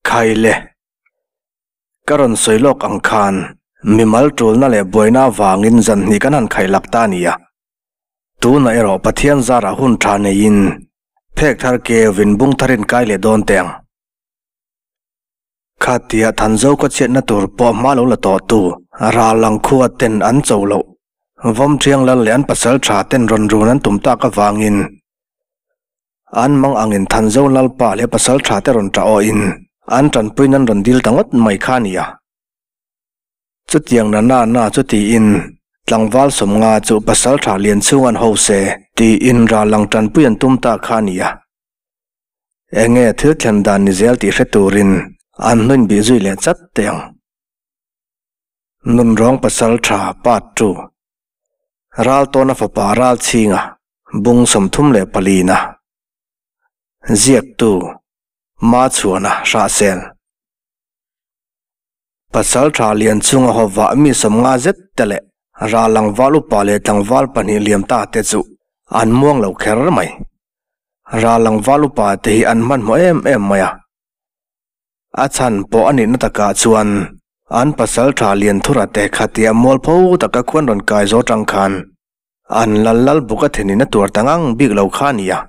Khai le. Ka rawn sawi lawk ang khan mimal tulna leh buaina avangin zan hnih kan han khaih lak ta a nia. Tunah erawh Pathian zarah hun tha neiin phek thar keu in bung tharin kai leh dawn teh ang. Khatia Thanzo ka chhiatna tur pawh hma lo la tawh tu ral ang khua ten an cho loh. Vawmṭhiang lal leh an pasal tha ten rawn run an tum tak avangin an mang angin Thanzo lalpa leh pasal tha te rawn ṭah awhin an ṭanpuiin an rawn dil ta ngawt mai kha a nia. Chutiang na na na chu tiin tlangval sawmnga chu pasal tha lian chhung an ho se tiin ral ang ṭanpui an tum ta kha a nia. Enge thil thlen dan ni zel tih hre turin an hnuin bih zui leh chat teh ang. Nunrawng pasal tha part ii. Ral tawna fapa ral chhinga bung 34 na. Ziaktu Machhuana Hrahsel. Pasal tha lian chunga haw vah mi 50 zet te leh ral langval upa leh tlangval pahnih liam ta te chu an muang lo kher mai. Ral langval upa te hi an hmanhmawh em em mai a. A chhan pawh a nihna takah chuan an pasal tha lian thura te khatia mualpho taka khuan rawn kai zo tang khan an lal lal buk a thenin a tuar ta ngang bik lo kha a ni a.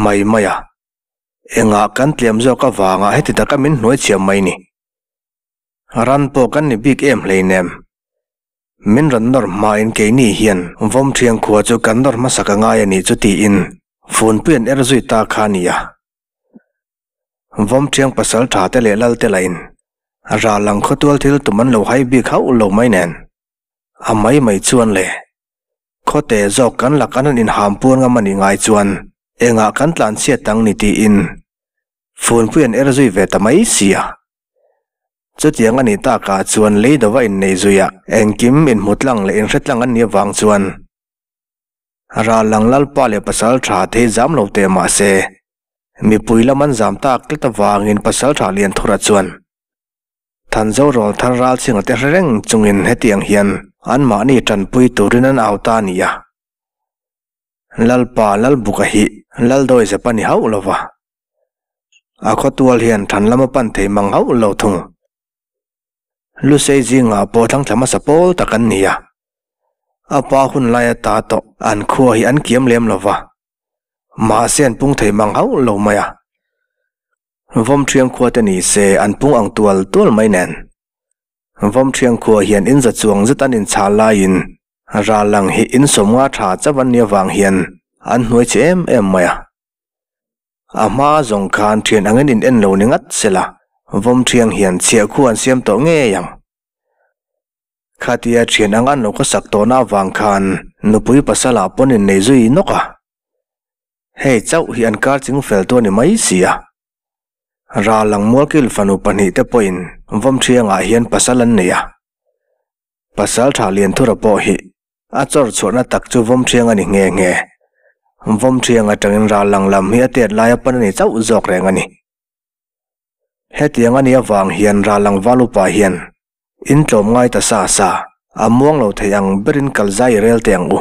Mai mai a. Engah kan tlem zawk avanga heti taka min hnuai chhiam mai ni. Ran pawh kan ni bik em hleinem. Min rawn nawr hmain keini hian vawm thiang khua chu kan nawr hmasa ka ngai a nih chu tiin funpui an er zui ta kha a ni a. Vawm thiang pasal tha te leh lal te lahin ral ang khawtual thil tum an lo hai bik hauh lo mai nen. A mai mai chuan le. Khawte zawk kan lak an han inham puan ngam a nih ngai chuan engah kan tlan chhiat ang ni tiin funpui an er zui ve ta mai si a. Chutiang a nih takah chuan lei dova innei zuia engkim inhmu tlang leh inhre tlang an nih avang chuan ral ang lalpa leh pasal tha te hi zam lo teh mah se mipui lam an zam tak tlat avangin pasal tha Lianthura chuan Thanzo rawl thar ral chhinga te hre reng chungin hetiang hian anmahni tanpui turin an au ta a ni a. Lalpa Lalbuka hi Laldawi zep a ni hauh lova. A khawtual hian than lam a pan thei mang hauh lo thung. Lusei zingah pawh thlangthla hmasa pawl tak an ni a. A pa hun laia ta tawh an khua hi an kiam lem lo va. Mahse an pung thei mang hauh lo mai a. Vawmṭhiang khua te ni se an pung ang tual tual mai nen. Vawmṭhiang khua hian in za chuang zet an inchhal laiin ral lang hi in 50 tha chauh an nih avang hian an hnuai che em em mai a. A hma zawng khan thian angin in en lo ni ngat sela, Vawmṭhiang hian chhiah khu an siam tawh ngei ang. Khatia thian ang an lo ka sak tawhna avang khan nupui pasala pawn in nei zui nawk a. Hei chauh hi an kar ching fel tu a ni mai si a. Ral ang mualkil fanu pahnih te pawhin Vawmṭhiangah hian pasal an nei a. Pasal tha Lianthura pawh hi A chawr chhuahna tak chu Vawmṭhiang a ni nghe nghe. Vawmṭhiang aṭangin ral lang lam hi a tet laia pan a ni chauh zawk reng a ni. Hetiang a nih avang hian ral lang val upa hian in tlawm ngai ta sa sa, a muang lo thei ang berin kal zai i rel teh ang u.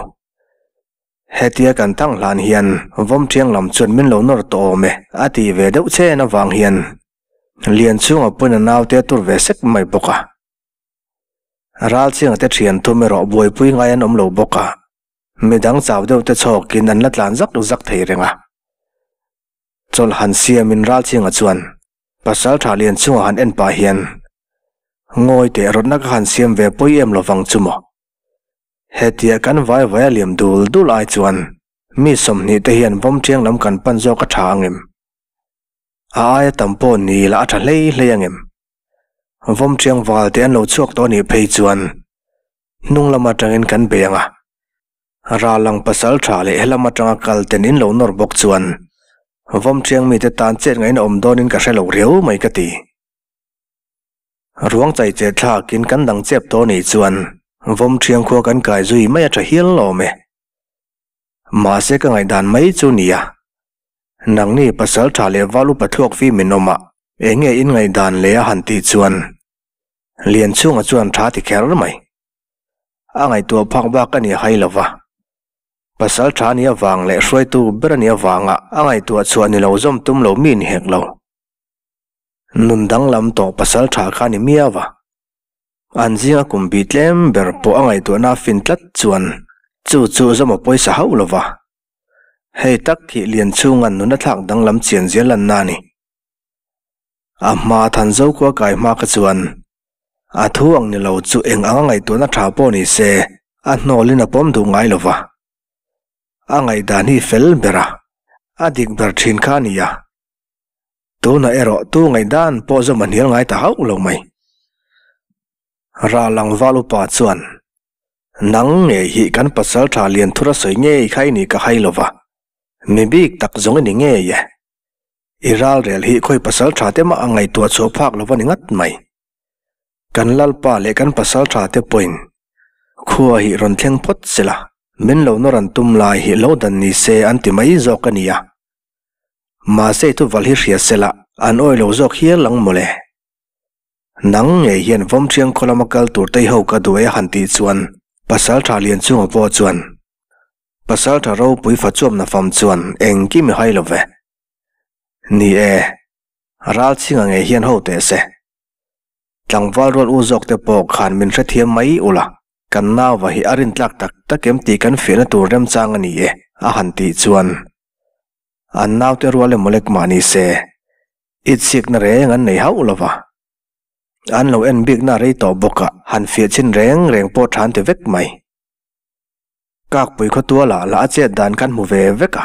Hetia kan thang hlan hian Vawmṭhiang lam chuan min lo nawr tawh awm e a ti ve deuh chen avang hian Lianchhunga pawn a naute a tur ve sek mai bawk a. Ral chiang te thian thum erawh buaipui ngai an awm lo bawk a, midang chau deuh te chhawkin an la tlan zak zak thei reng a. Chawlh han siamin ral chianga chuan pasal tha lian chungah han en pah hian ngawi teh rawtna ka han siam ve pawi em lovang chu maw. Hetia kan vai vai a liam dul dul ai chuan mi 20 te hian vawm thiang lam kan pan zawk a tha angem. A aia tam pawh ni la a tha hlei hlei angem. Vawm thiang val te an lo chhuak tawh anih phei chuan hnung lam atangin kan bei ang a. Ral ang pasal tha leh helam atanga kal ten in lo nawr bawk chuan vawm thiang mite tan chet ngaihna awm dawnin ka hre lo riau mai ka ti. Ruang chai che thlakin kan dang chep tawh anih chuan vawm thiang khua kan kai zui mai a tha hial lawm e. Mahse ka ngaihdan mai chu nia. Nangni pasal tha leh val upa thluak fi min awm a. Eng nge in ngaihdan leh a han tih chuan Lianchhunga chuan tha ti kher mai. A ngaihtuah phak bak a ni hai lo va. Pasal tha nia vang leh hruaitu ber a nia vanga a ngaihtuah chhuah ni lo zawm tum lo mi ni hek lo. Nun danglam tawh pasal tha kha ni miau a. An zinga kum bi tlem ber pawh a ngaihtuahna a fin tlat chuan chu chu zawm a pawisa hauh lo va. Hei tak hi Lianchhunga'n nuna thlak danglam chian zia lanna a ni. A hma Thanzo khua kai hma kha chuan a thu ang ni lo chu eng anga ngaihtuahna tha pawh ni se a hnawlin a pawm duh ngai lo va. A ngaihdan hi fel ber a, a dik ber thin kha a ni a. Tunah erawh tu ngaihdan pawh zawm a hnial ngai ta hauh lo mai. Rallang val upa chuan, Nang ngei hi kan pasal tha lian thura sawi ngei kha i nih ka hai lo va, mi bik tak zawng i ni ngei e. I ralrel hi khawi pasal tha te mah a ngaihtuah chhuah phak lo va ni ngat mai. Kan lalpa leh kan pasal tha te pawhin khua hi rawn thleng phawt sela, min lo nawr an tum lai hi lo dan ni se an ti mai zawk a nia. Mahse i thuval hi hria sela an awi lo zawk hial ang mawle. Nang ngei hian Vawmṭhiang khaw lama kal tur tei ho ka duh e a han tih chuan pasal tha Lianchunga pawh chuan pasal tha ropui fa chuam na fam chuan engkim i hai lo ve. Ni e, Ralchhinga ngei hian ho teh se. Tlangval rual u zawk te pawh khan min hrethiam mai ula, kan nauva hi a rintlak tak tak em tih kan fiahna tur remchang a ni e, a han tih chuan an naute rual emaw lek mah ni se, itsikna reng an nei hauh lova. An lo en bikna a rei tawh bawk a, han fiah chin reng reng pawh tha an ti vek mai. Kakpui khawtualah lah a chet dan khan hmu ve vek a.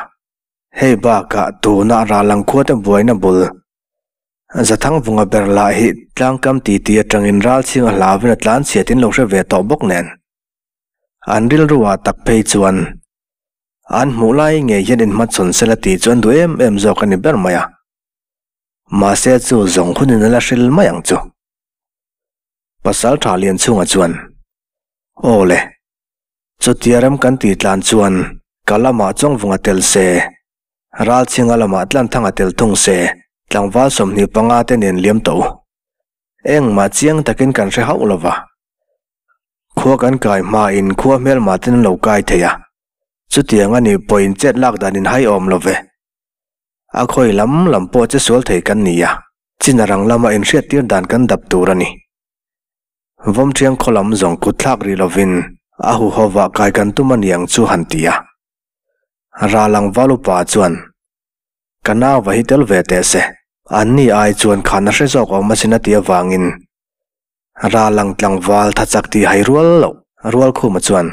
Hei bakah tuna Rallang khuate buaina bul Zathang vunga ber lah hi tlangkam titi atangin ralchhing a hlauvin a tlanchhiat in lo hre ve tawh bawk nen. An rilru ah tak phei chuan an hmuh lai ngei hian inhmachhawn sela tih chu an duh em em zawk a ni ber mai a. Mahse chu zawng hunin a la hril mai ang chu. Pasal tha Lianchhunga chuan, Aw le, chutia rem kan tih tlan chuan ka lamah Chawngvunga tel se, Ralchhinga lamah Tlanthanga tel thung se, tlangval 25 te nen liam tawh u. Engmah chiang takin kan hre hauh lo va. Khua kan kai hmain khua hmelmah ten an lo kai thei a, chutiang a nih pawhin chet lak dan in hai awm lo ve. A khawi lam lam pawh che sual thei kan ni a, chin a rang lama inhriattir dan kan dap tur a ni. Vawmṭhiang khaw lam zawng kut thlak rih lovin a huhovah kai kan tum a niang chu han ti a. Ralang val upa chuan, Ka nauva hi tel ve teh se, anni ai chuan khan a hre zawk awm asin a ti avangin Ralang tlangval tha chak tih hai rual loh Rualkhuma chuan,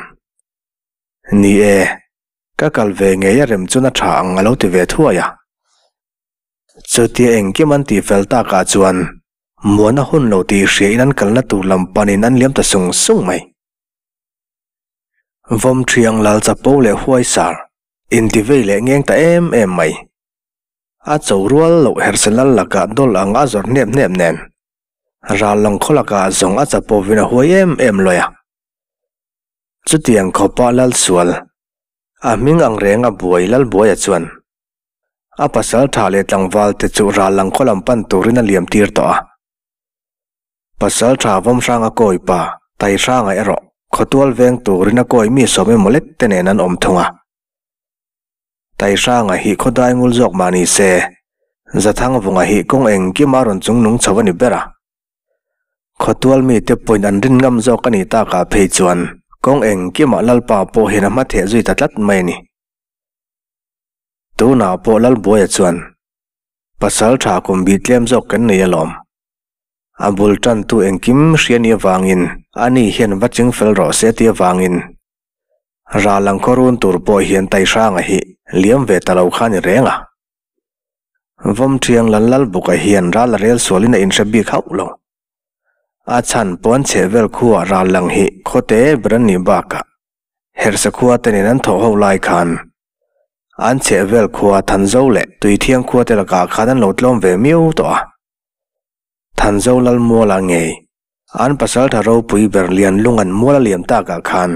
Ni e, ka kal ve ngei a rem chuan a tha ang a lo ti ve thuai a. Chutia engkim an tih fel takah chuan muana hun lo tih hriain an kalna tur lam panin an liam ta sung sung mai. Vawmṭhiang lal chapo leh huaisar inti vei leh ngeng ta em em mai. A cho rual loh herse lal lakah dawl ang a zawrh hnep hnep nen ral lang khaw lakah zawng a chapovin a huai em em lawi a. Chutiang khawpa lal sual, a hming ang renga buai lal buaia chuan a pasal tha leh tlangval te chu ral lang khaw lam pan turin a liam tir tawh a. Pasal tha Vawmhranga kawi pa Taihranga erawh khawtual veng turin a kawi mi sawm emaw lek te nen an awm thung a. Taihranga hi khawdai ngul zawk mah ni se, Zathangvunga hi kawng engkima rawn chung nung chho a ni ber a. Khawtual mite pawhin an rin ngam zawk a nih takah phei chuan kawng engkimah Lalpa pawh hian a hmatheh zui ta tlat mai a ni. Tunah pawh Lalbuaia chuan, Pasal tha kum bih tlem zawk kan nei alawm. A bul tantu engkim hria ni avangin ani hian va ching fel rawh se ti avangin ral ang khaw run tur pawh hian Taihranga hi liam ve ta lo kha ni reng a. Vawmṭhiang lal lal buka hian ral a rel sualin a inhre bik hauh lo. A chhan pawn chheh vel khuaa ral lang hi khawte ber an nih bakah Hersa khua te nen an thawh ho lai khan an chheh vel khua Thanzo leh Tuithiang khua te lakah khan an lo tlawm ve miau tawh a. Thanzo lal mualah ngei an pasaltha ropui ber lian lung an mual a liam takah khan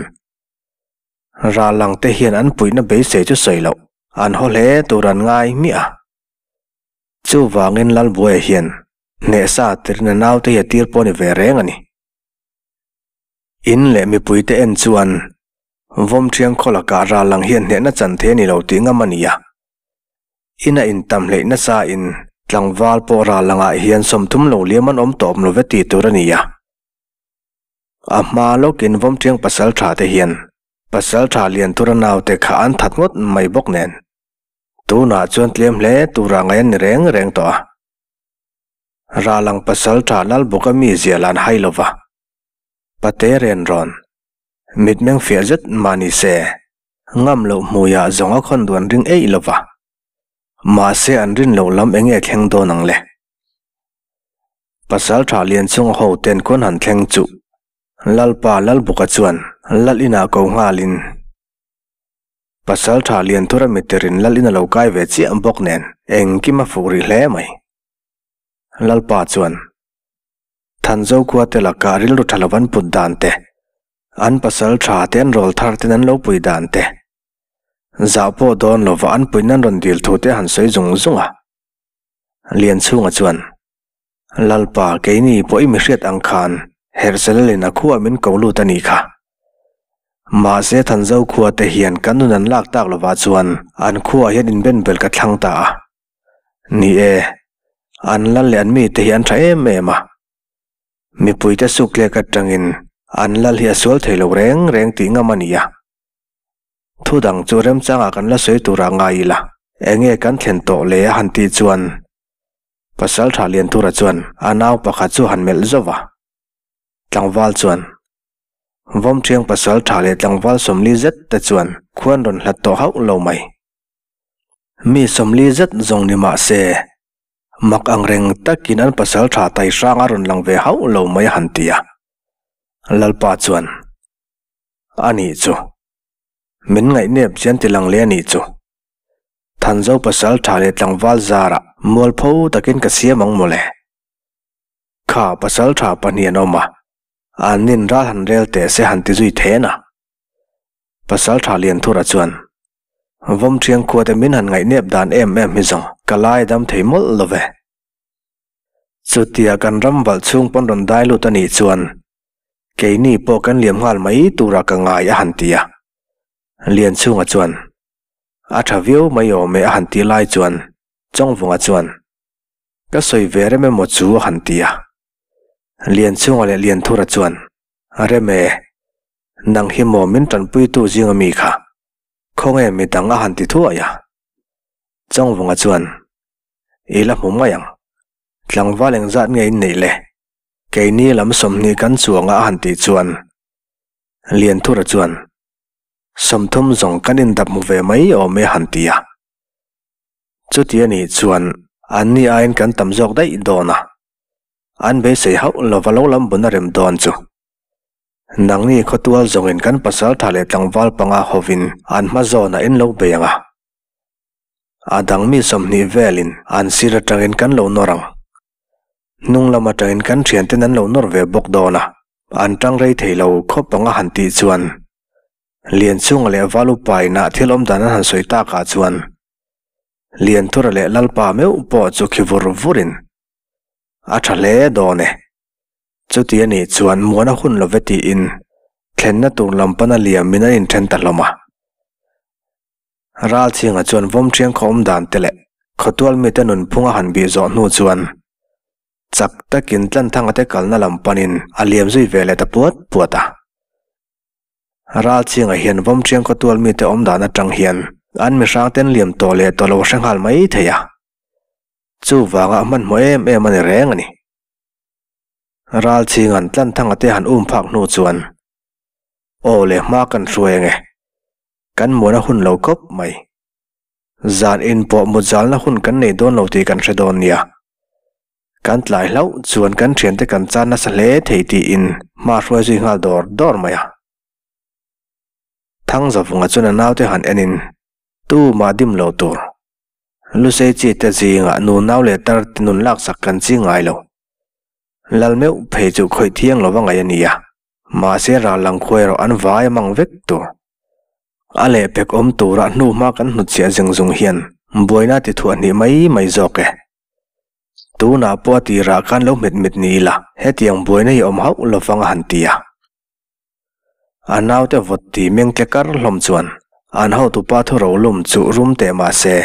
ral lang te hian an puihna beisei chu sawi loh an haw hle tur an ngai hmiah a. Chuvangin Lalbuaia hian hnehsa tirin a naute hi a tir pawh a ni ve reng a ni. In leh mipuite en chuan Vawmṭhiang khaw lakah ral lang hian hnehna chan thei a ni lo tih ngam a ni a. Ina intam hleih nasa in. Tlangval pawh ral langah hian 30 lo liam an awm tawp lo ve tih tur a ni a. A hma lawkin Vawmṭiang pasalṭha te hian pasalṭha lian tura naute kha an that ngawt mai bawk nen. Tunah chuan tlem hle tura ngaih an ni reng reng tawh a. Ralang pasalṭha Lalbuka mizia lah an hai lo va. Pate ren rawn. Mitmeng fiah zet mah ni se, ngam loh hmuiah zawng a khawn duh an ring eih lo va. Mahse an rin loh lam eng nge thleng dawn ang le? Pasalṭha Lianchunga ho ten khawn han thleng chuh. Lalpa Lalbuka chuan Lal inah ko nghalin Pasalṭha Lianthura miterin Lal in a lo kai ve chiah bawk nen engkim a fuh rih hle mai. Lalpa chuan Thanzo khua te lakah rilru ṭha lo an put dan te, an pasalṭha te an rawl thar ten an lo pui dan te, Zah pawh dawn lova an puiin an rawn dil thu te han sawi zung zung a. Lianchhunga chuan, Lalpa, keini pawh i mi hriat ang khan Herhselalin a khuaa min ko lut a nih kha. Mahse Thanzo khua te hian kan nun an lak tak lovah chuan an khuaah hian inbenbel ka thlang ta a. Ni e, an lal leh an mite hi an tha em em a. Mipuite suklek atangin an lal hi a sual thei lo reng reng tih ngam a ni a. Thu dang chu remchangah kan la sawi turah ngai ila, enge kan thlen tawh le a han tih chuan Pasaltha Lianthura chuan a nau pakhat chu han melh zauh va. Tlangval chuan Vawmṭhiang pasaltha leh tlangval 40 zet te chuan khuan rawn hlat tawh hauh lo mai. Mi 40 zet zawng ni mah se, mak ang reng takin an pasaltha tai hrang a rawn lang ve hauh lo mai a han ti a. Lalpa chuan A nih chu. Min ngaihnep chian ti lang leh a nih chu. Thanzo pasal tha leh tlangval zarah mualpho takin ka siam ang mawle. Kha pasal tha pahnih an awm a, an nin ral han rel teh se han ti zui then a. Pasal tha Lianthura chuan, Vawmṭhiang khuate min han ngaihnep dan em em hi zawng ka lai dam thei mawlh lo ve. Chutia kan ram valh chhung pawn rawn dai lut a nih chuan Keini pawh kan liam nghal mai tura ka ngai a han ti a. Lianchhunga chuan, A tha viau mai awm e a han ti lai chuan Chawngvunga chuan, Ka sawi ve rem emaw chu a han ti a. Lianchhunga leh Lianthura chuan, Rem e, nang hi maw min tanpuitu zinga mi kha? Khawnge midang a han ti thuai a. Chawngvunga chuan, I la hmu mai ang. Tlangval engzat nge in neih le? Keini lam 20 kan chuanga a han tih chuan Lianthura chuan 30 zawng kan indap hmu ve mai awm e a han ti a. Chuti a nih chuan anni aiin kan tam zawk daih dawn a, an beisei hauh lova lo lam bun a rem dawn chu. Nangni khawtual zawngin kan pasaltha leh tlangval panga hovin an hma zawnah in lo bei ang a. A dang mi 20 velin an sir atangin kan lo nawr ang. Hnung lam atangin kan thianten an lo nawr ve bawk dawn a, an tang rei thei lo khawp ang a han tih chuan Lianchhunga leh Valupa inah thil awm dan an han sawi takah chuan Lianthura leh Lalpa meuh pawh chu khi vur vurin a tha hle dawn e. Chuti a nih chuan muana hun love tiin thlenna tur lam pana liamin an inthen ta hlawm a. Ralchhinga chuan Vawmṭhiang khaw awm dan te leh khawtual mite nunphung a han bih zawh hnu chuan chak takin Tlanthanga te kalna lam panin a liam zui ve leh ta puat puat a. Ralchhinga hian Vawmṭhiang khawtual mite awm dan atang hian an mihrang ten liam tawh leh tawh lo a hre nghal mai thei a. Chuvanga a hmanhmawh em em a ni reng a ni. Ralchhinga'n Tlanthanga te han um phak hnu chuan, Aw le hma kan hruai ange. Kan muan a hun lo khawp mai. Zan in pawh mut zalna hun kan nei dawn lo tih kan hre dawn nia. Kan tlai hlauh chuan kan thiante kan chan nasa hle thei tiin hma hruai zui nghal dawr dawr mai a. Thangzavunga chuan a naute han enin tu mah dim lo tur. Lusei chi te zingah nu nau leh tar te nun laksak kan chi ngai lo. Lal meuh phei chu khawih thiang lova ngaih a ni a. Mahse ral lang khuai erawh an vai a mang vek tur. A lehpek awm turah hnu hma kan hnutchhiah zeng zung hian buaina ti thuah hnih mai mai zawk e. Tunah pawh a tirah khan lo hmet mit ni ila hetiang buaina hi awm hauh lovang a han ti a. A naute vawt ti meng tle kar hlawm chuan an hotupa thu rolum chu rum teh mahse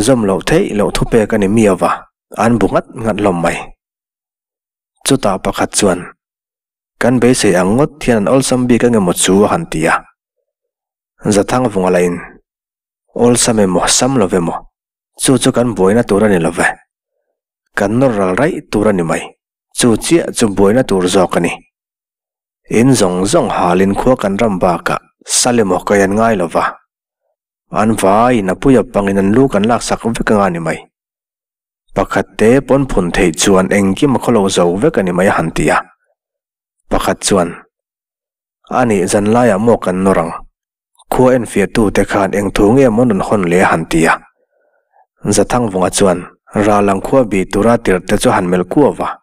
zawm loh theih loh thupek a ni miau va. An bu nghat nghat hlawm mai. Chutah pakhat chuan, Kan beisei ang ngawt hian an awlsam bik ange maw chu a han ti a. Zathang vunga lahin, Awlsam emaw, sam lo emaw, chu chu kan buaina tur a ni lo ve. Kan nawr ral raih tur a ni mai, chu chiah chu buaina tur zawk a ni. In zawng zawng halin khua kan ram bakah sal emaw kai an ngai lo va, an vaiin a puia pangin an lu kan laksak vek anga ni mai. Pakhat te pawn phun theih chuan engkim a khawlo zo vek a ni mai a han ti a. Pakhat chuan, A nih zan laiah maw kan nawr ang? Khua enfiahtute khan eng thu nge maw rawn hawn le a han ti a. Zathangvunga chuan ral ang khua bi tura tirhte chu a han melh kuau va.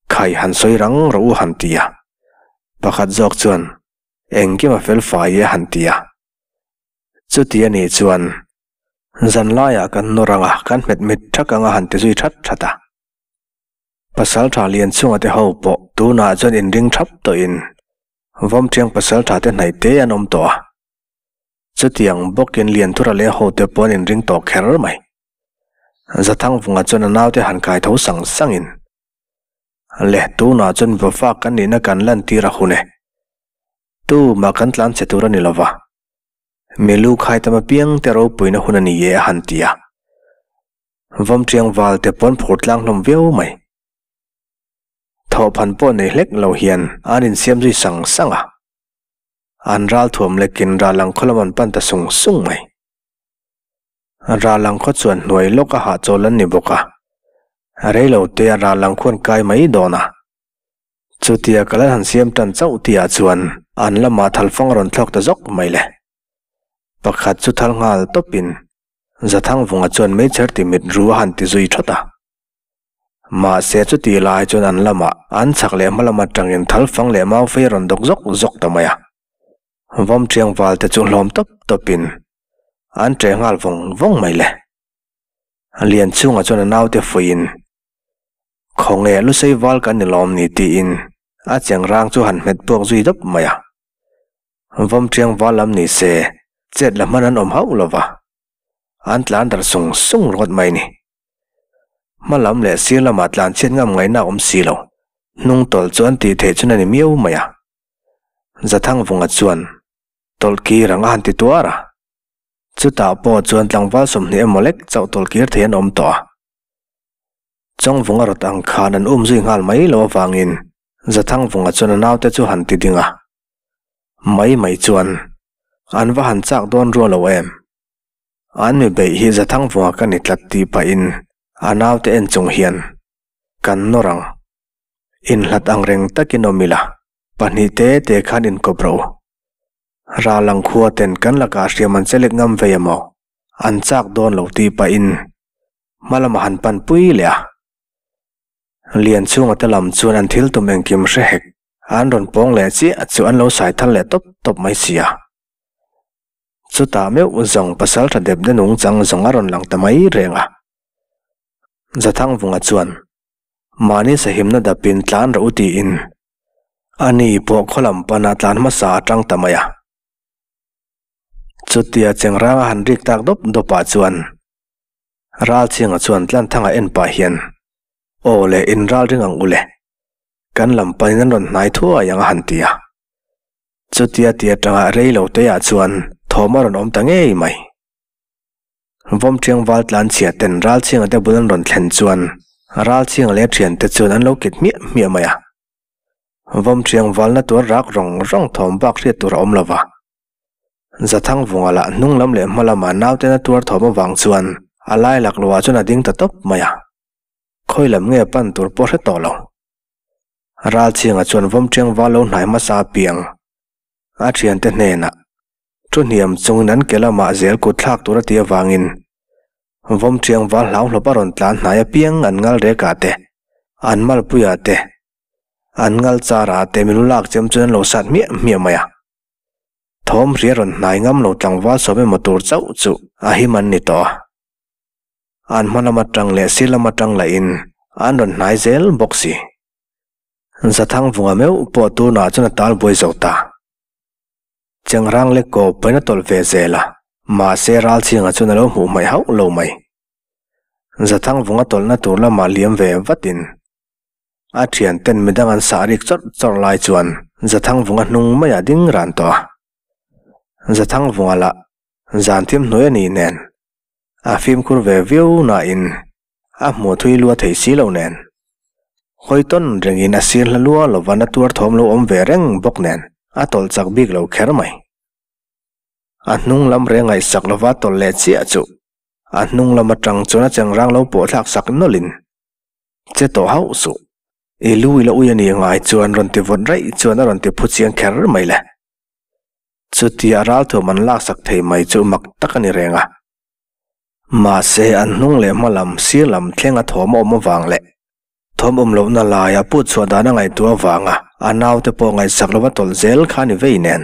Khai han sawi rang rawh u han ti a. Pakhat zawk chuan, Engkim a fel fai e a han ti a. Chuti a nih chuan zan laiah kan nawr ang a, kan hmet mit thak ang a han ti zui that that a. Pasaltha Lianchunga te ho pawh tunah chuan inring thap tawhin Vawmṭhiang pasalṭha te hnaih te an awm tawh a. Chutiang bawkin Lianthura leh hote pawh an inring tawh kher mai. Zathangvunga chuan a naute han kai tho sang sangin, Le, tunah chuan mipa kan nihna kan lantir a hun e. Tumah kan tlan che tur a ni lova. Milu khai tam apiang te ropuina hun a ni e a han ti a. Vawmṭhiang valte pawh an phur tlang hlawm viau mai. Thawhphan pawh nei hlek lo hian an insiam zui sang sang a. An ral thuam lekin ral ang khaw lam an pan ta sung sung mai. Ral ang khaw chuan hnuai lawk a hahchawl an ni bawk a. Rei lo te a ral ang khuan kai mai dawn a. Chutia kal an han siam tan chauh tihah chuan an lamah thalfang a rawn thlawk ta zawk mai le. Pakhat chu thal nghal tawpin Zathangvunga chuan meichher ti mit ru a han ti zui thawt a. Mahse chuti lai chuan an lamah an chhak leh hma lam atangin thal fang leh mau fei a rawn dawk zawk zawk ta mai a. Vawmṭhiang valte chu hlawm tawp tawpin an ṭeh nghal vawng vawng mai le. Lianchhunga chuan a naute fuiin, Khawnge lusei val kan ni lawm ni tiin a chengrang chu han hmet puak zui dawp mai a. Vawmṭhiang val lam ni se chet la hman an awm hauh lo va, an tlan darh sung sung ringawt mai ni. Hma lam leh sir lamah tlan chhiat ngam ngaihna a awm si lo, hnung tawlh chu an tih theih chuan a ni miau mai a. Zathangvunga chuan tawlh kir ang a han ti tuar a, chutah pawh chuan tlangval 20 emaw lek chauh tawlh kir thei an awm tawh a. Chawngvunga rawt ang khan an um zui nghal mai lo avangin Zathangvunga chuan a naute chu han ti ding a. Mai mai chuan an va han chak dawn rual lo em? An mi beih hi Zathangvunga ka ni tlat tih pahin a naute en chung hian kan nawr ang. Inhlat ang reng takin awm ila, pahnih te te khan inkawp rawh u. Ral ang khua ten kan lakah hriam an che lek ngam vei amaw? An chak dawn lo tih pahin hma lamah han pan pui leh a. Lianchhunga te lam chuan an thil tum engkim hre hek an rawn pawng leh chiah chu an lo sai thal leh tawp tawp mai si a. Chutah meuh zawng pasal tha dep de nung chang zawng a rawn lang ta mai reng a. Zathangvunga chuan, Mahni sahimna dapin tlan rawh u tiin a ni pawh khaw lam pana tlan hmasa a tang ta mai a. Chutia chengranga han rik tak dawp dawpah chuan Ralchhinga chuan Tlanthanga en pah hian, Aw le, in ral ring ang u le. Kan lam panin an rawn hnai thuai ang a han ti a. Chutia ti atanga rei lo teiah chuan thawm a rawn awm ta ngei mai. Vawmṭhiang val tlanchhia ten Ralchhinga te bul an rawn thlen chuan Ralchhinga leh a ṭhiante chuan an lo kit hmiah hmiah mai a. Vawmṭhiang valna tuar rak rawng rawng thawm bak hriat tur a awm lo va. Zathangvunga lah hnung lam leh hma lama nautena tuar thawm avang chuan a lai laklawhah chuan a ding ta tawp mai a. Khawi lam nge pan tur pawh hre tawh lo. Ralchhinga chuan Vawmṭhiang val lo hnai hmasa apiang a ṭhiante hnenah thu hniam chungin an ke lamah zel kut thlak tur a ti avangin Vawmṭhiang val hlauhlawp a rawn tlan hnai apiang an ngal rekah te, an malpuiah te, an ngal charah te milu lak chem chuan an lo sat hmiah hmiah mai a. Thawm hria rawn hnai ngam lo tlangval sawm emaw tur chauh chu a him an ni tawh a. An hma lam atang leh sir lam atang lahin an rawn hnai zel bawk si. Zathangvunga meuh pawh tunah chuan a tal buai zo ta. Chengrang leh kawp pahin a tawlh ve zel a, mahse Ralchhinga chuan a lo hmuh hmaih hauh lo mai. Zathangvunga tawlhna tur lamah liam ve vatin a thianten midang an sah rik chawrh chawrh lai chuan Zathangvunga hnung maiah ding ran tawh a. Zathangvunga lah zan thim hnuai a nih nen a fimkhur ve viau nain a hmuh thui lua thei si lo nen hawi tawn rengin a sir hla lua lova na tuar thawm lo awm ve reng bawk nen a tawlh chak bik lo kher mai. A hnung lam reng ngaihsak lova tawlh leh chiah chu a hnung lam atang chuan a chengrang lo pawh thlak sak nawlhin che tawh hauh suh. I lu i la ui a nih ngai chuan rawn ti vawt raih chuan a rawn ti phu chiang kher mai le. Chutia ralthuam an laksak thei mai chu mak tak a ni reng a. Mahse an hnung leh hma lam sir lam thleng a thawm a awm avang leh thawm awm lohna laia put chhuah dan a ngaihtuah avanga a naute pawh ngaihsak lova tawlh zel kha a ni vei nen.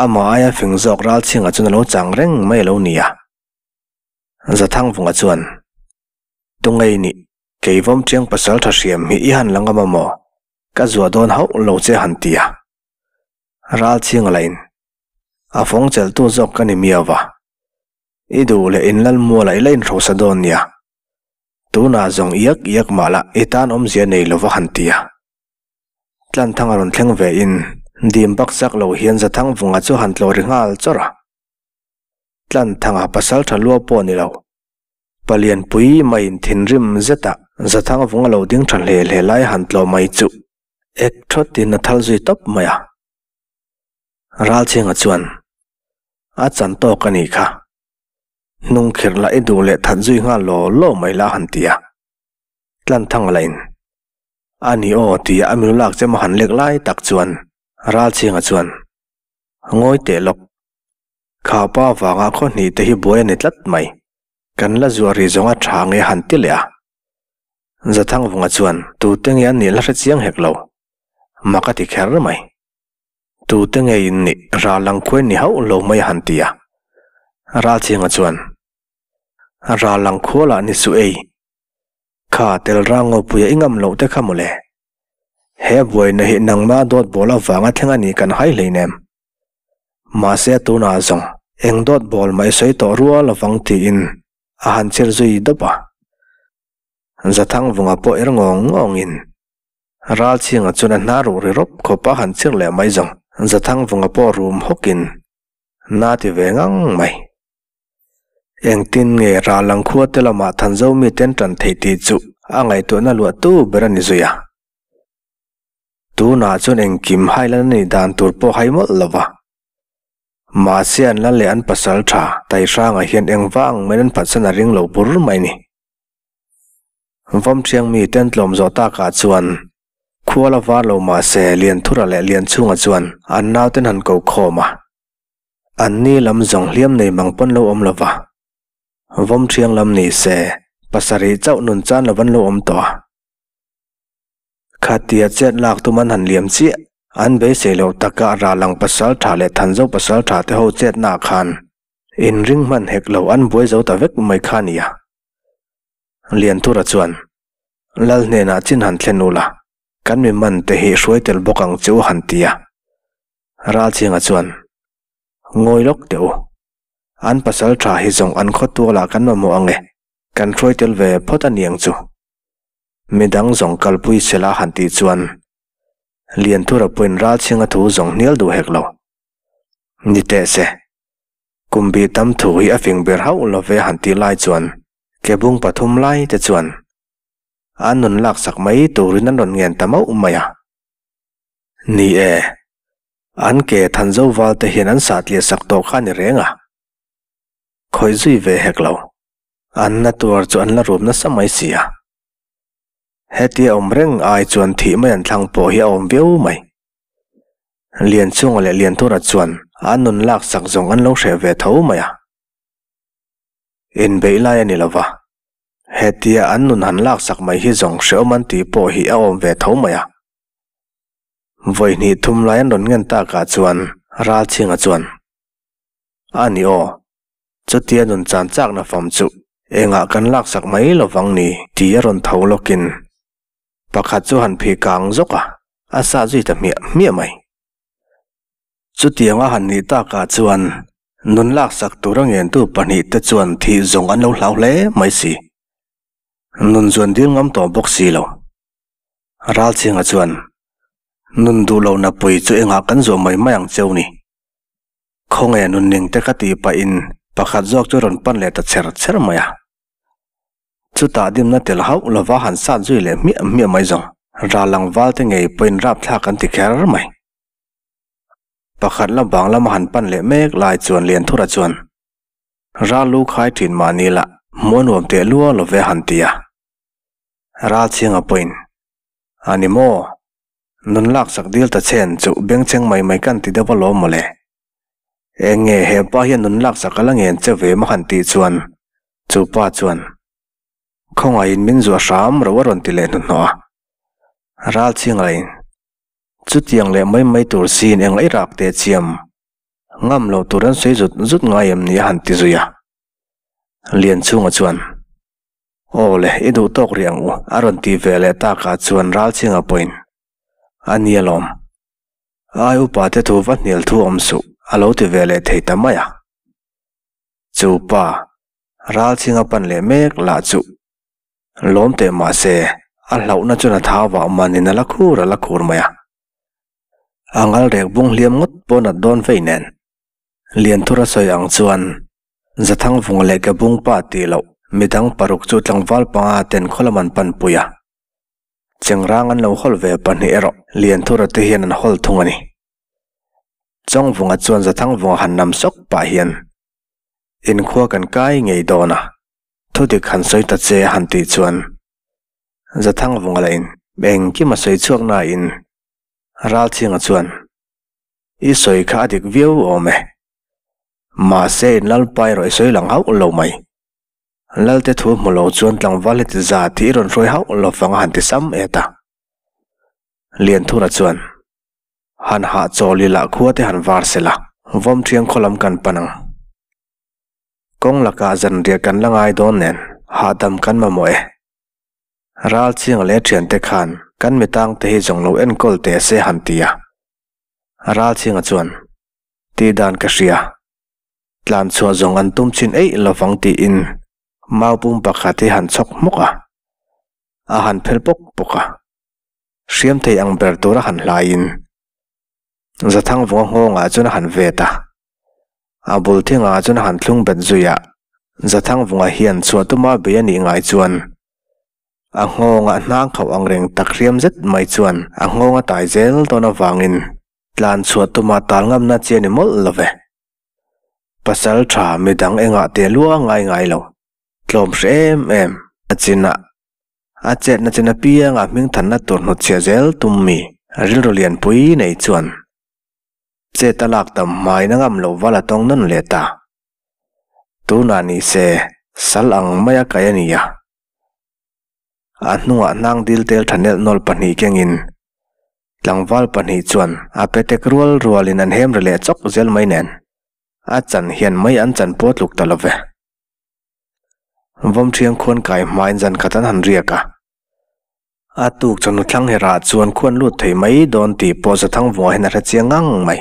Amah aia fing zawk ralchhinga chuan a lo chang reng mai a lo ni a. Zathangvunga chuan, Tungei nih, keivawm chiang pasal tha hriam hi i han la ngam a maw? Ka zuah dawn hauh lo che han ti a. Ralchhinga lahin, A fawng chelhtu zawk ka ni miau va. I duh leh inlalmualah i la inhrosa dawn nia. Tunah zawng iak iak mah lah i tan awmzia nei lo va han ti a. Tlanthang a rawn thleng ve in dim bak chak lo hian Zathangvunga chu han tlawh ri nghal chawrh a. Tlanthanga pasal tha lua pawh ni lo. Palianpui maiin thinrim zeta Zathangvunga lo ding tha hle hle lai han tlawh mai chu Ek thawtin a thal zui tawp mai a. Ralchhinga chuan, A chan tawk a nih kha. Hnung khirh lah i duh leh that zui nghal law law mai la han ti a. Tlanthanga lahin, A ni aw tia a milu lak chem a han lek lai tak chuan Ralchhinga chuan, Ngawi teh lawk. Kha pa vanga khaw hnih te hi buai a ni tlat mai. Kan la zuah ri zawng a tha nge han ti leh a. Zathangvunga chuan tute nge an nih la hre chiang hek lo. Mak a ti kher mai. Tute nge in nih ral ang khuai ni hauh lo mai a han ti a. Ralchhinga chuan, Ral ang khua lah ni suh ei. Kha tel rang ngawpuia i ngam loh te kha mawle. He buaina hi nangma dawt bawl avanga thleng a nih kan hai hleinem. Mahse tunah zawng eng dawt bawl mai sawi tawh rual avang tiin a han chhir zui dawp a. Zathangvunga pawh er ngawng ngawngin Ralchhinga chuan a hna ruh ri rawp khawp a han chhir leh mai zawng. Zathangvunga pawh rum hawkin na ti ve ngang mai. Engtin nge Rallang khua te lamah Thanzo mite an tan theih tih chu a ngaihtuahna luah tu ber a ni zui a. Tunah chuan engkim hailan a nih dan tur pawh hai mawlh lo va. Mahse an la leh an pasal tha Taihranga hian engvang mai an phatsan a ring lo bur mai ni. Vawmthiang mi ten tlawm zawh takah chuan khual a var lo mahse Lianthura leh Lianchhunga chuan an nauten han ko khawm a. An ni lam zawng hliam nei mang pawn lo awm lo va. Vawmthiang lam ni se pasarih chauh nun chan lo an lo awm tawh a. Khatia chet lak tum an han liam chiah, an beisei loh taka Ralang pasal tha leh Thanzo pasal tha te ho chetnaah khan inring hman hek lo an buai zo ta vek mai kha nia. Lianthura chuan, Lal hnenah chin han thlen ula, kan mi man te hi hruai tel bawk ang che u han ti a. Ralchhinga chuan, Ngawi lawk teh u, an pasal tha hi zawng an khawtualah kan mamawh ang e, kan hruai tel ve phawt a niang chu. Midang zawng kalpui sela han tih chuan Lianthura pawhin Ralchhinga thu zawng hnial duh hek lo. Ni teh se, kum bih tam thu hi a fing ber hauh lo ve han tih lai chuan Kebung pathum lai te chuan an nun laksak mai turin an rawn ngen ta mauh mai a. Ni e, an ke Thanzo val te hian an sahtliah sak tawh kha a ni reng a, khawih zui ve hek lo. An na tuar chu an la rum nasa mai si a. Hetia awm reng ai chuan thih mai an thlang pawh hi a awm viau mai. Lianchhunga leh Lianthura chuan an nun lak sak zawng an lo hreh ve tho mai a. Inbeih lai a ni lo va, hetia an nun han lak sak mai hi zawng hrehawm an tih pawh hi a awm ve tho mai a. Vawi hnih thum lai an rawn ngen takah chuan Ralchhinga chuan, A ni aw, Chutia nun chan chakna fam chu engah kan laksak mai lovang ni tih a rawn tho lawkin pakhat chu han phih kang zawk a, a sah zui ta hmiah hmiah mai. Chutianga han nih takah chuan nun laksak tura ngentu pahnihte chuan thih zawng an lo hlau hle mai si. Nun chuan dil ngam tawh bawk si lo. Ralchhinga chuan, Nun duh lo napui chu engah kan zawh mai mai ang cheu ni. Khawnge nun ning te ka tih pahin pakhat zawk chu rawn pan leh ta cher cher mai a. Chutah dimna tel hauh lova han sat zui leh hmiah hmiah mai zawng Rallang val te ngei pawhin rapthlak an ti kher mai. Pakhat la bang lama han pan leh mek lai chuan Lianthura chuan, Ral lu khai thin mahni lah hmuh a nuam teh lua lo ve han ti a. Ral chhinga pawhin, A ni maw? Nun laksak dil ta chen chu bengchheng mai mai kan ti deuh alawm mawle. Eng nge he pa hian nun laksak a la ngen che ve maw han tih chuan chu pa chuan, Khawngaihin min zuah hram ro a rawn ti leh hnuhnawh a. Ral chhinga in, Chutiang leh mai mai tur siin eng ei rak teh chiam Ngam lo tur an sawi zut zut ngai em ni a han ti zui a. Lianchhunga chuan, Aw le, i duh tawk rih ang u, a rawn ti ve leh takah chuan Ralchhinga pawhin, A ni alawm. Ai upa te thu va hnial thu awm suh, a lo ti ve leh thei ta mai a. Chu pa, Ralchhinga pan leh mek lah chu lawm teh mah se, a hlauhna chuan a thau vah manin a la khur a la khur mai a. A ngal rek bung hliam ngawt pawh nat dawn vei nen. Lianthura sawi ang chuan Zathangvunga leh Kebung pa tih loh midang paruk chu tlangval panga ten khaw lam an panpui a. Chengrang an lo hawl ve pahnih erawh Lianthura te hian an hawl thung a ni. Chawngvunga chuan Zathangvunga han nam sawk pah hian Inkhua kan kai ngei dawn a, thudik han sawi ta che a han tih chuan Zathangvunga lah in engkim a sawi chhuak nain Ralchhinga chuan, I sawi kha a dik viau awm e. Mahse in Lalpa erawh i sawi lang hauh lo mai. Lalte thu hmu lo chuan tlangval heti za tih i rawn hruai hauh lo vang a han ti sam et a. Lianthura chuan, Han hahchawl ila khua te han var sela, vawm thiang khaw lam kan pan ang. Kawng lakah zanriah kan la ngai dawn nen hahdam kan mamawh e. Ral chiang leh thiante khan kan mitang te hi zawng lo enkawl teh se han ti a. Ral chianga chuan, Tih dan ka hria. Tlan chhuah zawng an tum chin eih lovang tiin mau pum pakhat hi han chhawk hmawk a. A han phel pawk pawk a. Hriam thei ang ber tura han hlaiin Zathangvunga nghawngah chuan a han vet a. A bul thingah chuan a han thlung bet zui a, Zathangvunga hian chhuah tuma bei a nih ngai chuan a nghawngah hnang khauh ang reng tak hriam zet mai chuan a nghawng a tai zel dawn avangin tlan chhuah tuma tal ngamna chi a ni mawlh lo ve. Pasal tha midang engah teh lua ngai ngai lo, tlawm hre em em a chinah A chetna chin apianga hmingthanna tur hnutchhiah zel tum mi rilru lianpui nei chuan chet a lak tam hmain a ngam loh val a tawng nawn leh ta. Tunah ni se sal ang maia kai a ni a. A hnungah hnang dil tel tha nelh nawl pahnih kengin tlangval pahnih chuan a petek rual rualin an hem ri leh chawk zel mai nen a chan hian mai an chan pawh tluk ta lo ve. Vawmṭhiang khuan kai hmain zan khat an han riak a. A tuk chawhnu thlang herah chuan khuan lut thei mai dawn tih pawh Zathangvunga hian a hre chiang ngang mai.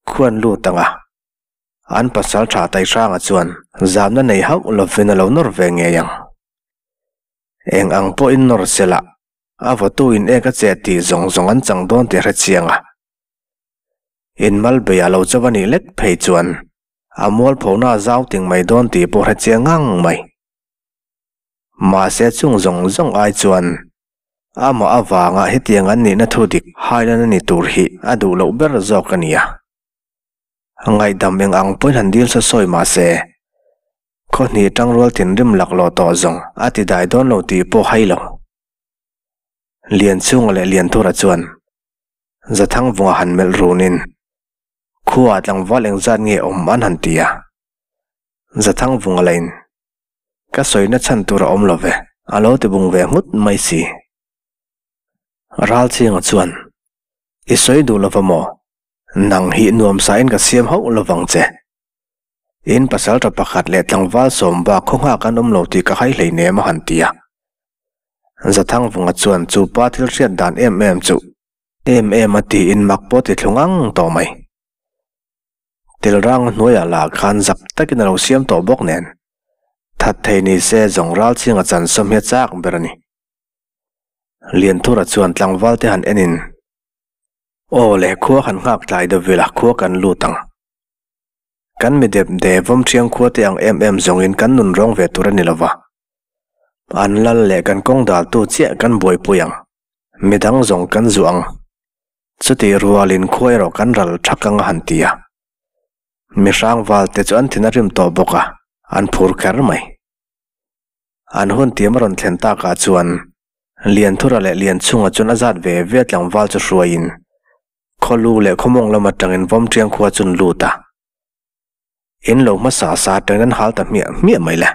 Khuan lut ang a. An pasal tha Taihranga chuan zamna nei hauh lovin a lo nawr ve ngei ang. Eng ang pawhin nawr se lah, a vawtu in ek a che tih zawng zawng an chang dawn tih a hre chiang a. Inmal bei a lo chauh a nih lek phei chuan A mualphona a zau ting mai dawn tih pawh hre chiang ngang mai. Mahse chung zawng zawng ai chuan amah avanga hetiang an nihna thu dik hailan a ni tur hi a duh loh ber zawk a nia. Ngaihdam eng ang pawhin han dil saw sawi mahse khaw hnih tangrual thinrim laklawh tawh zawng a ti dai dawn lo tih pawh hai lo. Lianchhunga leh Lianthura chuan Zathangvunga han melh runin Khuaah tlangval engzat nge awm an han ti a? Zathangvunga lain, Ka sawina chhan tur a awm lo ve, a lo ti bung ve nghut mai si. Ralchhinga chuan, I sawi duh lova maw? Nang hi nuamsain ka siam hauh lovang che. In pasalṭha pakhat leh tlangval sawm bak khaw nghak an awm lo tih ka hai hleinem a han ti a. Zathangvunga chuan chu pa thil hriat dan em em chu Em em a tiin mak pawh ti thlu ngang tawh mai. Tel rang hnuaiah lah khan zak takin a lo siam tawh bawk nen. That thei ni se zawng ral chhinga chan sawm hi a chak ber a ni. Lianthura chuan tlangval te han en in, Aw le, khua han nghak tlai deuh vela khua kan lut ang. Kan mi dep de vawm thiang khua te ang em em zawngin kan nun rawng ve tur a ni lova. An lal leh kan kawng daltu chiah kan buaipui ang. Midang zawng kan zuah ang. Chutih rualin khua erawh kan ral thak ang a han ti a. Mihrang valte chu an thin a rim tawh bawk a, an phur kher mai. An hun tiam a rawn thlen takah chuan Lianthura leh Lianchhunga chuan a zat ve ve tlangval chu hruaiin Khawlu leh Khawmawng lam atangin Vawmṭiang khua chu an lut a. In lo hmasa sa atangin an hal ta hmiah hmiah mai le.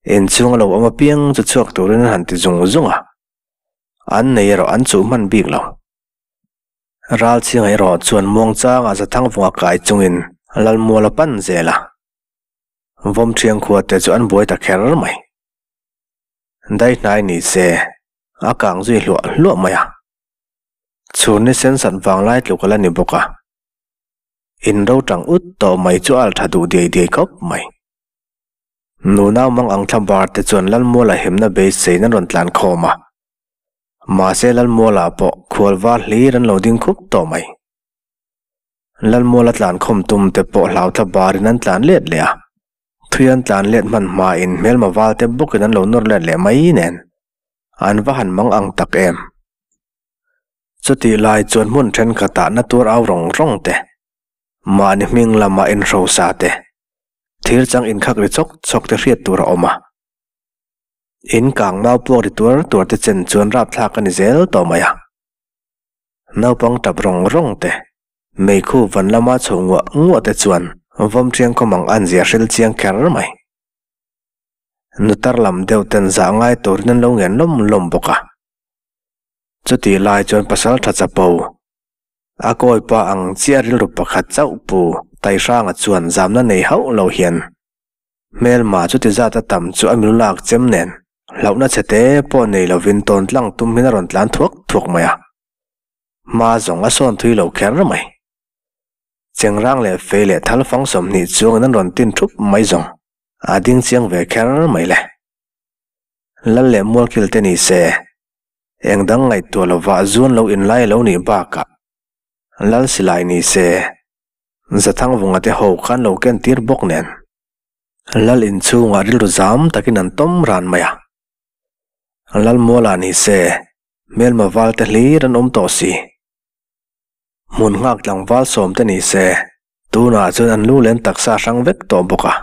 Inchhung a lo awm apiang chu chhuak turin an han ti zung zung a. An nei erawh an chuh hman bik lo. Ralchhinga erawh chuan muangchanga Zathangvunga kai chungin Lalmual a pan zel a. Vawmṭhiang khua te chu an buai ta kher mai. Daihnai ni se, a kang zui hluah hluah mai a. Chhun ni sen sat vanglai tluk a la ni bawk a. In ro tang ut tawh mai chu a al tha duh diai diai khawp mai. Nunau mang ang thla bar te chuan Lalmuala hemna beiseiin an rawn tlan khawm a. Mahse Lalmuala pawh khual var hlir an lo ding khup tawh mai. Lalmuala tlan khawm tum te pawh hlau thla barin an tlan let leh a. Thui an tlan let hman hmain hmelma val te bawkin an lo nawr let leh mai nen an va han mang ang tak em. Chutih lai chuan hmun thenkhatah na tuar au rawng rawng te, mahni hming lama inhrosa te, thir chang inkhak ri chawk chawk te hriat tur a awm a. In kang mau puak ri tuar tuar te chen chuan rapthlak a ni zel tawh mai a. Naupang tap rawng rawng te, meikhu van lama chho nguah nguah te chuan vawmṭhiang khawm ang an zia hril chiang kher mai. Nutar lam deuh ten zah ngai turin an lo ngen lawm lawm bawk a. Chutih lai chuan pasal tha chapo, a kawi pa ang chiah rilru pakhat chauh pu Taihranga chuan zamna nei hauh lo hian hmelma chuti zat a tam chu a milu lak chem nen hlauhna chhe te pawh nei lovin tawn tlang tum hin a rawn tlan thuak thuak mai a. Hma zawng a sawn thui lo kher mai. Chengrang leh fei leh thal fang 20 chuangin an rawn tin thup mai zawng a ding chiang ve kher mai le. Lal leh Mualkil te ni se Eng dang ngaihtuah lovah zuan lo inlai a lo nih bakah Lal silai ni se, Zathangvunga te ho khan lo ken tir bawk nen Lal inchhungah rilru zam takin an tawm ran mai a. Lal Mualah ni se, hmelma val te hlir an awm tawh si. Hmun nghak tlangval sawm te ni se, tunah chuan an lu len taksa hrang vek tawh bawk a.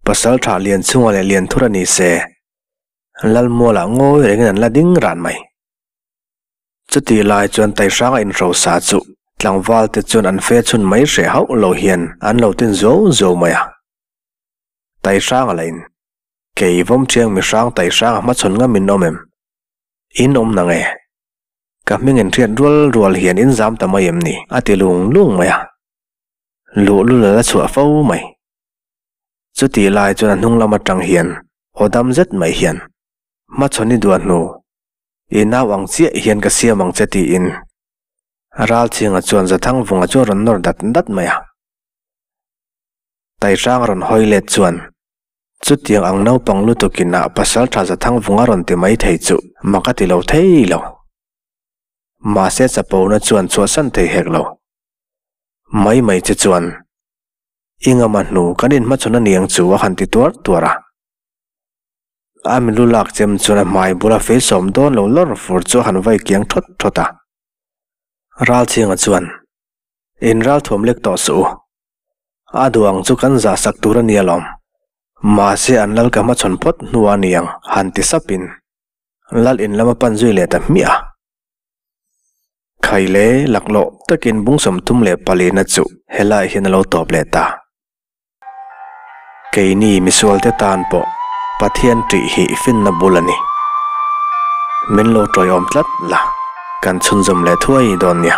Pasal tha Lianchhunga leh Lianthura ni se, Lalmualah ngawi rengin an la ding ran mai. Chutih lai chuan Taihranga inhrosa chu tlangval te chuan an fe chhun mai hreh hauh lo hian an lo tin zuau zuau mai a. Taihranga lah in, Kei vawmṭhiang mihrang Taihranga hmachhawn ngam in awm em? In awm nang e? Ka hming in hriat rual rual hian in zam ta mai em ni? a ti lung lung mai a. Luhlul a la chhuah fo mai. Chutih lai chuan a hnung lam atang hian aw dam zet mai hian, Hmachhawn i duah hnu, i nau ang chiah hian ka siam ang che tiin Ralchhinga chuan Zathangvunga chu a rawn nawr dat dat mai a. Taihrang a rawn hawi let chuan chutiang ang naupang lutukin ah pasaltha Zathangvunga rawn ti mai thei chu mak a ti lo thei lo. Mahse chapona chuan chhuahsan thei hek lo. Mai mai che chuan I ngama hnu kan inhmachhawn a niang chu a han ti tuar tuar a. A milu lak chem chuan a hmai bula fei sawm dawn lo lawr fur chu a han vai kiang thawt thawt a. Ralchhinga chuan, In ral thuam lek tawh suh u. A duh ang chu kan zah sak tur a ni alawm. Mahse an lal ka hmachhawn phawt hnu a niang han ti sapin lal in lam a pan zui leh ta hmiah a. Khai le laklawh takin bung 34 na chu helai hian a lo tawp leh ta. Keini misualte tan pawh Pathian ṭih hi finna bul a ni. Min lo ṭawiawm tlat la, kan chhunzawm leh thuai dawn nia.